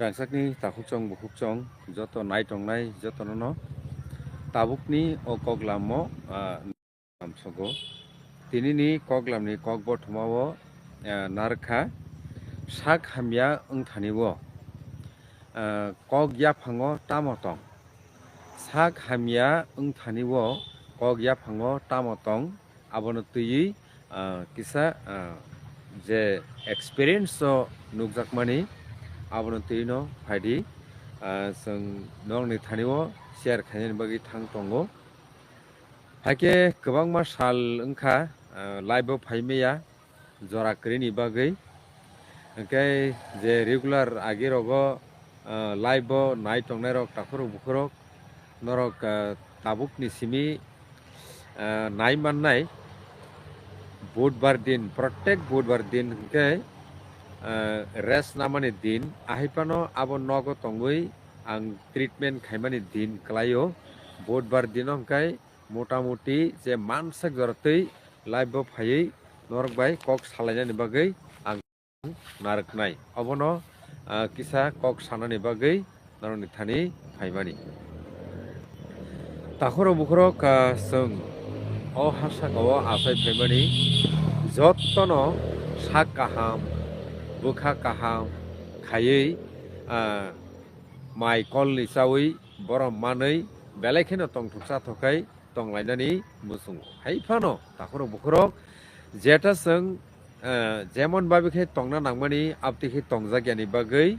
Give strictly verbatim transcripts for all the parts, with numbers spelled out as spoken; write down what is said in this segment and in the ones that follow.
Rangchakni takhukchong bukhukchong joto nai tongnai jotono no tabukni o koklamo, ah, namsogo. Tinini koklamni kok bothomao, ah, narwkha sak hamya wngthani o, ah, kok yaphango tamo tong. Sak hamya wngthani o kok yaphango tamo tong, abono twiwi, ah, kisa, ah, je experience o nukjakmani, abono twiwi no phaidi, ah, chwng nokni thani o share khainani bagwi thang tongo. Haikhe kwbangma sal wngkha, ah, live o phaimaya, jora kwrwini bagwi. Hwnkhe je regular agi rogo, ah, live o nai tongnai rok takhurok bukhurok norok, ah, tabukni simi, ah, nai mannai. Budbar din, protek budbar din hwnkhe, ah, rest namani din, ahai phano abo nogo tongwi ang treatment khaimani din kwlaio. Budbar dino hwnkhe motamuti je mansak jora twi live o phaiwi norok bai kok salainani bagwi ang narwknai. Obono, ah, kisa kok sanani bagwi norokni thani phaimani. Takhurok bukhurok, ah, chwng o ha saka o achai phaimani, jottono sak kaham, bwkha kaham khaiwi, ah, mai kolni chawi borom manwi belai kheno tongthok chathok khai tonglainani muchungo. Hai phano takhurok bukhurok jeta chwng, eh, jemon babi khe tongna nangmani, abtwi khe tongjakyani bagwi,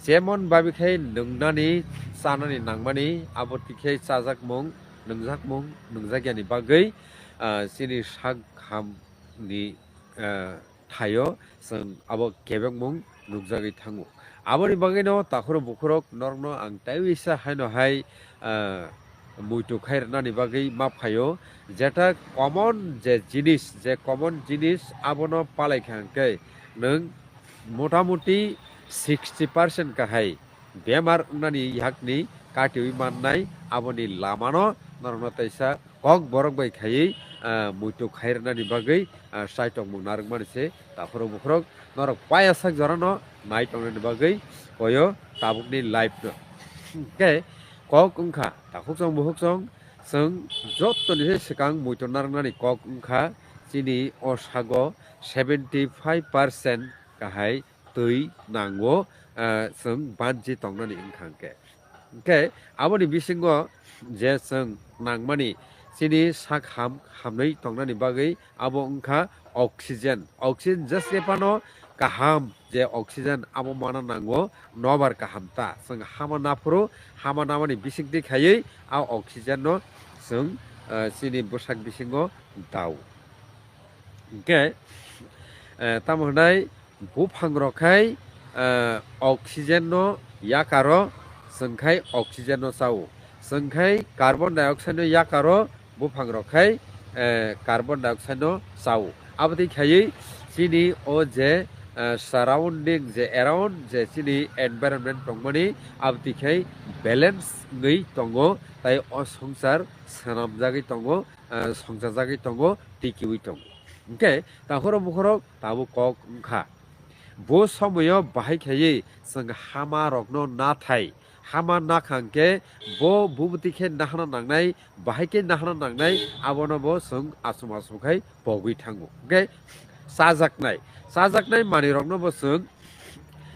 jemon babi khe nwngnani, chanani nangmani, abotwi khe chajakmung, nwngjakmung, nwngjakyani bagwi, ah, chini sak hamni, ah, thaio chwng abo kebengmung nukjagwi thango. Aboni bagwino takhurok bukhurok norokno ang teiwisa haino hai, ah, muitu khai rwnani bagwi ma phaio, jeta common je jinis, je common jinis abono palai kha hwnkhe nwng motamuti sixty percent kahai bemar wngnani yakni katiwi mannai, aboni lamano norokno teisa kok borok bai khaiwi, ah, muitu khai rwnani bagwi, ah, chai tongmung narwkmani se takhurok bukhurok norok paya sak jorano nai tongnani bagwi koyo tabukni live no. Hwnkhe kok wngkha takhukchong bukhukchong, chwng jottoni se swkang muitu narwknani kok wngkha chini o sago seventy five percent kahai twi nango, ah, chwng banchi tongnani wngkha hwnkhe. Hwnkhe aboni bisingo je chwng nangmani chini sak ham hamnwi tongnani bagwi abo wngkha oxygen. Oxygen jeske phano kaham je oxygen abo mana nango, nobar kaham ta. Chwng hama naphuru, hama namani bisingtwi khaiwi a oxygen no chwng, ah, chini bwsak bisingo dao. Hwnkhe, eh, tamo hwnai buphang rok khai, eh, oxygen no yakaro, chwng khai oxygen no chao. Chwng khai carbon dioxide no yakaro, buphang rok khai, eh, carbon dioxide no chao. Abotwi khaiwi chini o je, eh, surrounding je around je chini environment tongmani abotwi khai balance wngwi tongo, tai o swngchar swnamjagwi tongo, eh, songchajagwi tongo, tikiwi tongo. Hwnkhe takhurok bukhurok tabuk kok wngkha. Bo somoyo bahai khaiwi chwng hama rokno nathai. Hama nakha hwnkhe bo bubutwi khe nahana nangnai, bahai khe nahana nangnai, abono bo chwng achum achum khai pogwi thango. Hwnkhe chajaknai, chajaknai manwi rokno bo chwng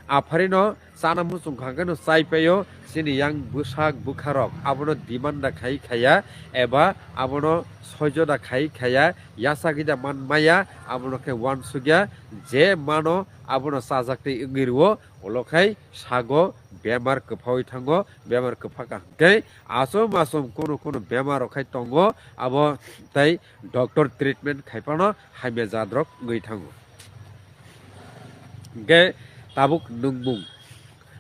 apharino chana muchung kha hwnkhe no chai paio chini yang bwsak bwkha rok abono demand da khai khaya eba abono soijo da khai khaya, yachagwi da man maya, abono khe uansukya je mano abono chajak tei wngwi rwo, ulo khai sago bemar kwphaui thango, bemar kwpha kha hwnkhe achom achom kunu kunu bemar rok khai tongo, abo tei doctor treatment khai phano hamya jat rok wngwi thango. Hwnkhe tabuk nwngmung,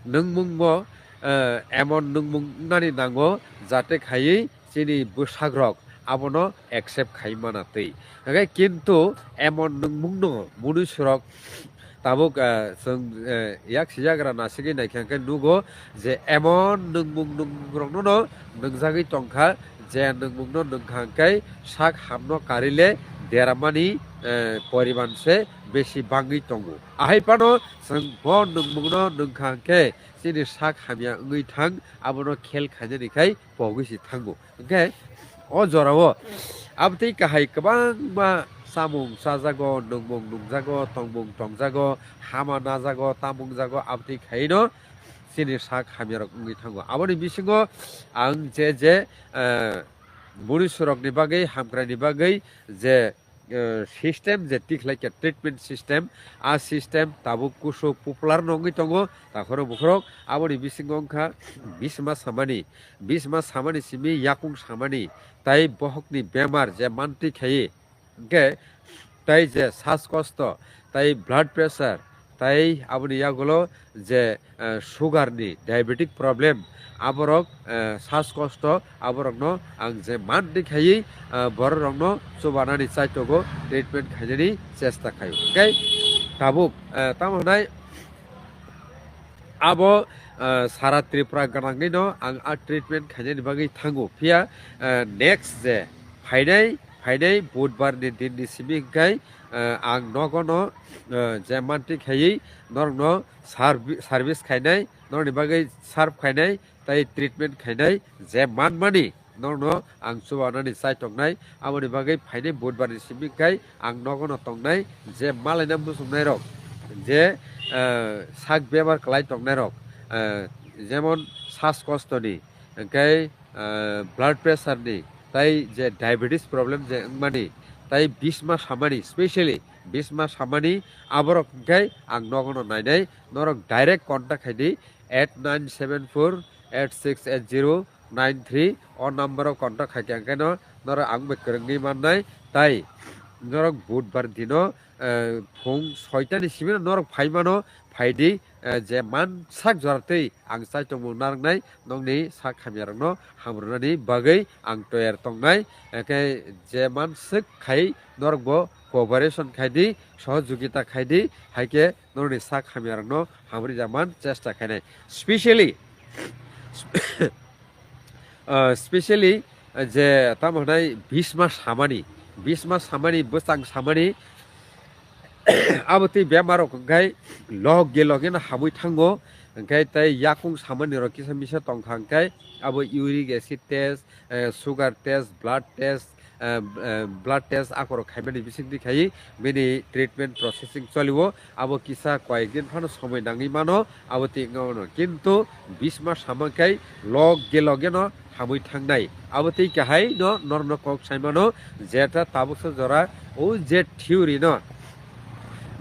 nwngmungbo, eh, emon nwngmung wngnani nango jate khaiwi chini bwsakrok abono accept khai mana twi. Hwnkhe kintu emon nwngmungno munuisurok tabuk, eh, chwng, eh, yak sijagra nasigwi naikha hwnkhe nugo je emon nwngmung nwngmungrokno no nwngjagwi tongkha, je nwngmungno nwngkha hwnkhe sak hamno karile deramani eh, poriman se besi bangwi tongo. Ahai phano chwng bo nwngmungno nwngkha hwnkhe chini sak hamya wngwi thang, abono khel khainani khai pogwi se thango. Hwnkhe o jorao abotwi kahai kwbangma chamung chajago, nwngmung nungjago, tongmung tongjago, hama najago, tamung jago, abotwi khaino chini sak hamyarok wngwi thango. Aboni bisingo ang je je, eh, buni surokni bagwi, hamkraini bagwi je, eh, system je tikhlai khe treatment system, a system tabuk kusu popular no wngwi tongo takhoro bukhorok. Aboni bisingo wngkha bisma samani, bisma samani simi yakung samani, tai bohokni bemar je mantwi khayi, hwnkhe tai je saskosto, tai blood pressure, tai aboni yagulo je, eh, sugar ni diabetic problem, aborok, eh, saskosto, aborokno ang je mantwi khaiwi, eh, bororokno chubanani chaitogo treatment khainani chesta khaio. Hwnkhe tabuk, eh, tamo hwnai abo, eh, sara Tripura gwnangwino ang a treatment khainani bagwi thango. Phiya, eh, next je phainai, phainai Budbar ni din ni simi hwnkhe, eh, ang nogono, eh, je mantwi khaiwi norokno servi-, service khainai, norokni bagwi serve khainai, tai treatment khainai, je manmani norokno ang chubanani chaitoknai. Aboni bagwi phainai Budbar ni simi hwnkhe ang nogono tongnai, je malaina muchungnairok, je, eh, sak bemar kwlai tongnairok, eh, jemon saskostoni, hwnkhe, eh, blood pressure ni, tai je diabetes problem je wngmani, tai bisma samani, specially bisma samani, aborok hwnkhe ang nogono nainai. Norok direct contact khaidi eight nine seven four eight six eight zero nine three, o number o contact khaikhe hwnkhe no norok ang bai kwrwngwi mannai. Tai norok Budbar dino, eh, phung soitani simi no norok phai mano, phaidi, eh, je man sak jora twi ang chaitokmung narwknai, nokni sak hamyarokno hamrwnani bagwi ang toyar tongnai. Hwnkhe je man swk khai norokbo cooperation khaidi, sohojogita khaidi, haikhe norokni sak hamyarokno hamrwjakman chesta khainai. Specially, ah, specially, ah, je tamo hwnai bisma samani, bisma samani, bwsang samani, abo twi bemarok hwnkhe loge loge no hamwi thango, hwnkhe tei yakung samani rok kisa misa tongkha, hwnkhe abo uric acid test, eh, sugar test, blood test, eh, eh, blood test akorok khaimani bisingtwi khai bini treatment processing cholio. Abo kisa koyek din phano somoi nangwi mano, abo twi wngmano. Kintu bisma sama khai loge loge no hamwi thangnai. Abo twi kahai no norno kok sai mano, jeta tabuksa jora o je theory no,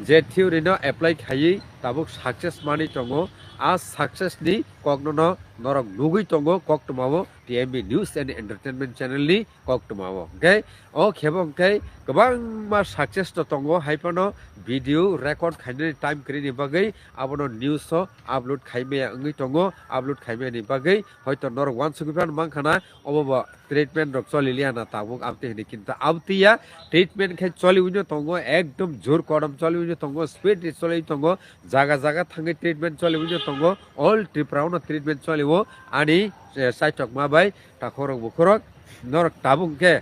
je theory no apply khaiwi tabuk success manwi tongo. A success ni kokno no norok nugwi tongo koktwmao T M B News and Entertainment channel ni koktwmao. Hwnkhe o khebo hwnkhe kwbangma success to tongo, hai phano video record khainani time kwrwini bagwi abono news o upload khaimaya wngwi tongo, upload khaimani bagwi hoito norok uansukgwi phano mankha na obo bo treatment rok choli liya na tabuk abtwi hinwi, kintu abtwi ya, treatment khai choliwi no tongo, ekdom jor kodom choliwi no tongo, speed ri choliwi tongo, jaga jaga thangwi treatment choliwi no tongo, all Tripura o no treatment cholio ani, eh, chaitokma bai takhorok bukhorok norok tabuk hwnkhe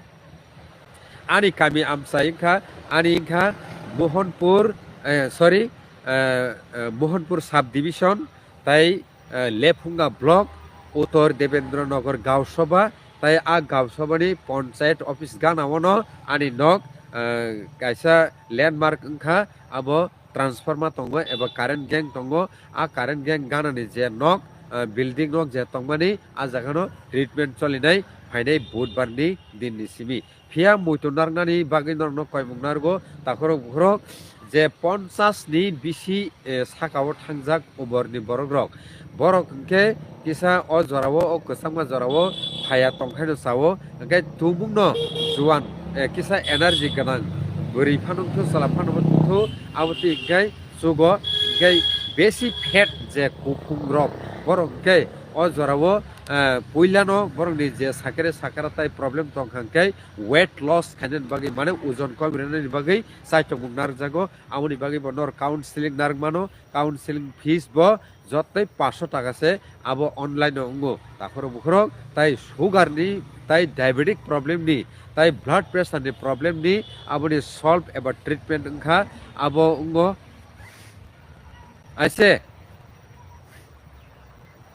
ani kami amchai wngkha, ani wngkha Mohanpur, eh, sorry, eh, eh, Mohanpur sub division tai, eh, Lephunga block, Uttor Debendra Nagar Gaon Sabha, tai a Gaon Sabha ni panchayat office gana o no ani nok, eh, kaisa landmark wngkha, abo transformer tongo eba current gang tongo. A current gang ganani je nok, ah, building nok je tongmani, a jaga no treatment cholinai phainai Budbar ni din ni simi. Phiya muitu narwknani bagwi norokno koimung narwgo, takhorok bukhorok je ponchas ni bisi, eh, saka o thangjak umor ni borok rok. Borok hwnkhe kisa o jora o, o kwchangma jora o phaiya tongkhaino cha o, hwnkhe tubukno juan, eh, kisa energy gwnang bwrwi phano wngthu, chwla phano wngthu, abo twi hwnkhe chugo, hwnkhe besi fat je kuphung rok, borok hwnkhe O jorao, eh, puilano borokni je sakere sakara tai problem tongkha hwnkhe weight loss khainani bagwi, mane ojon kom rwnani bagwi chai tongmung narwkjago. Aboni bagwi bo norok counseling narwk mano, counseling fees bo jotoi paanch sho taka se, abo online o wngo. Takhorok bukhorok tai sugar ni, tai diabetic problem ni, tai blood pressure ni problem ni aboni solve eba treatment wngkha, abo wngo. Aise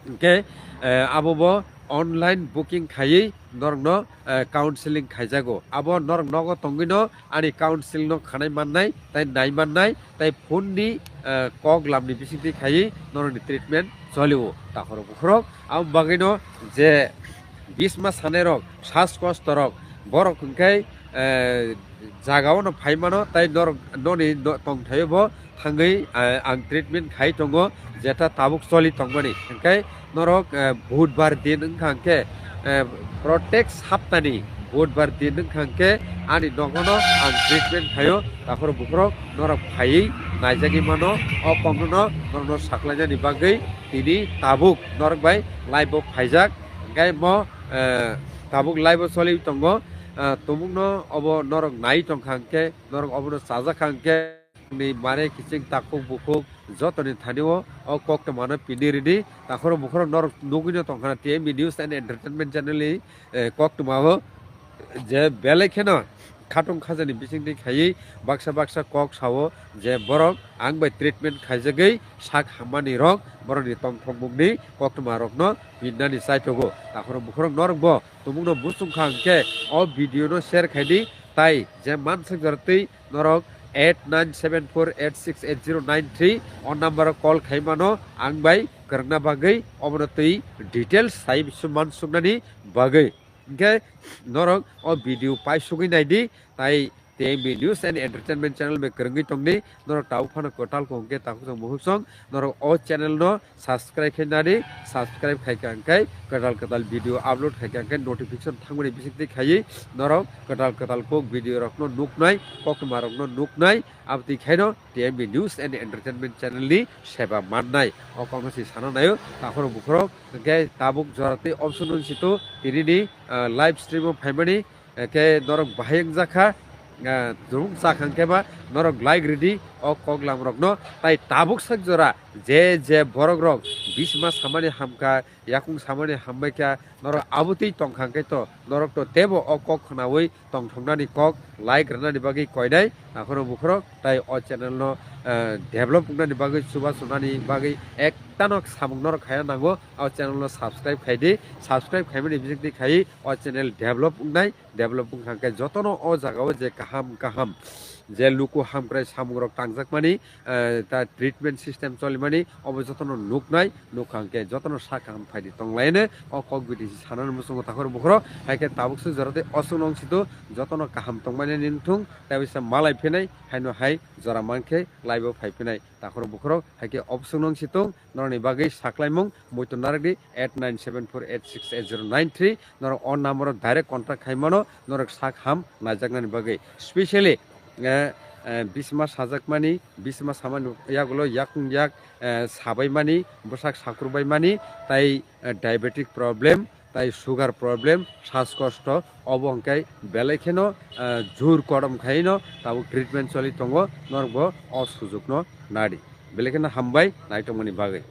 hwnkhe, eh, abo bo online booking khaiwi norokno, eh, counseling khaijago. Abo norok nogo tongwino ani counseling no khanai mannai, tai nai mannai, tai phone ni, eh, kok lamni bisingtwi khaiwi norokni treatment cholio. Takhorok bukhorok abo bagwino je bisma sanairok, sas kostorok, borok hwnkhe, eh, jagao no phai mano, tai norok noni no-, tongthaio bo thangwi, eh, ang treatment khai tongo, jeta tabuk choli tongmani. Hwnkhe norok, eh, budbar din wngkha hwnkhe, eh, protek saptani budbar din wngkha hwnkhe ani nogono ang treatment khaio. Takhorok bukhorok norok phaiwi naijagwi mano, o kokno norokno saklainani bagwi tini tabuk norok bai live o phaijak. Hwnkhe mo, eh, tabuk live o choli tongo, eh, tumungno obo norok nai tongkha hwnkhe, norok obono chajakha hwnkhe, ni mare kiching takhuk bukhuk jotoni thani o, o koktwmano pini ridi. Takhorok bukhorok norok nugwino tongkha na T M B News and Entertainment channel ni, eh, koktwma o je belai kheno khatung khajani bisingtwi khaiwi baksa baksa kok sao je borok ang bai treatment khaijagwi sak hammani rok borokni tongthokmungni koktwma rokno pinnani chaitogo. Takhorok bukhorok norok bo tumungno muchungkha hwnkhe o video no share khaidi, tai je manswk jora twi norok eight nine seven four eight six eight zero nine three o number o call khai mano ang bai kwrwngna bagwi, obono twi details sai su mansuknani bagwi. Hwnkhe norok o video paisugwi naidi, tai T M B News and Entertainment channel bai kwrwngwi tongdi. Norok tabuk phano kwtal kok hwnkhe takhuk song bukhuk song norok o channel no subscribe khai nadi, subscribe khai kha hwnkhe kwtal kwtal video upload khai kha hwnkhe notification thangmani bisingtwi khaiwi norok kwtal kwtal kok video rokno nuknai, koktwma rokno nuknai, aboni khaino T M B News and Entertainment channel ni seba mannai. O kokno si sana naio, takhorok bukhorok hwnkhe tabuk jora tei option wng situ tini ni, ah, live stream o phaimani, hwnkhe norok bahai wngjakha, ah, jurung chakha hwnkhe ba norok like ridi o koklam rokno. Tai tabuk sak jora je je borok rok bisma samani hamkha, yakung samani hambai kha, norok abotwi tongkha hwnkhe to norok to tebo o kok khnaui tongthoknani kok like rwnani bagwi koinai. Takhorok bukhorok tai o channel no, eh, develop wngnani bagwi, chubachu nani bagwi ektano samung norok khaya nango. O channel no subscribe khaidi, subscribe khaimani bisingtwi khai o channel develop wngnai. Develop wngkha hwnkhe jotono o jagao je kaham kaham je luku hamkrai samungrok tangjakmani, eh, ta treatment system cholimani obo jotono nuknai, nukha hwnkhe jotono sak kaham phaidi tonglaino. O kok biti si sanani muchungo takhorok bukhorok, hai khe tabuk se jora tei oswk nong situ jotono kaham tongmani nini thung, tei bisa malai phinai, haino hai jora mankhe live o phai phinai. Takhorok bukhorok hai khe option nong situng norokni bagwi saklaimung muitu narwkdi eight nine seven four eight six eight zero nine three. Norok o number o direct contact khai mano, norok sak ham naijaknani bagwi. Specially, eh, eh, bisma sajakmani, bisma samani yagulo yakung yak, eh, sabaimani, bwsak sakurbaimani, tai, eh, diabetic problem, tai sugar problem, sas kosto, obo hwnkhe belai kheno, eh, jur kodom khaino tabuk treatment choli tongo, norokbo o sujukno nadi. Belai kheno hambai naitokmani bagwi.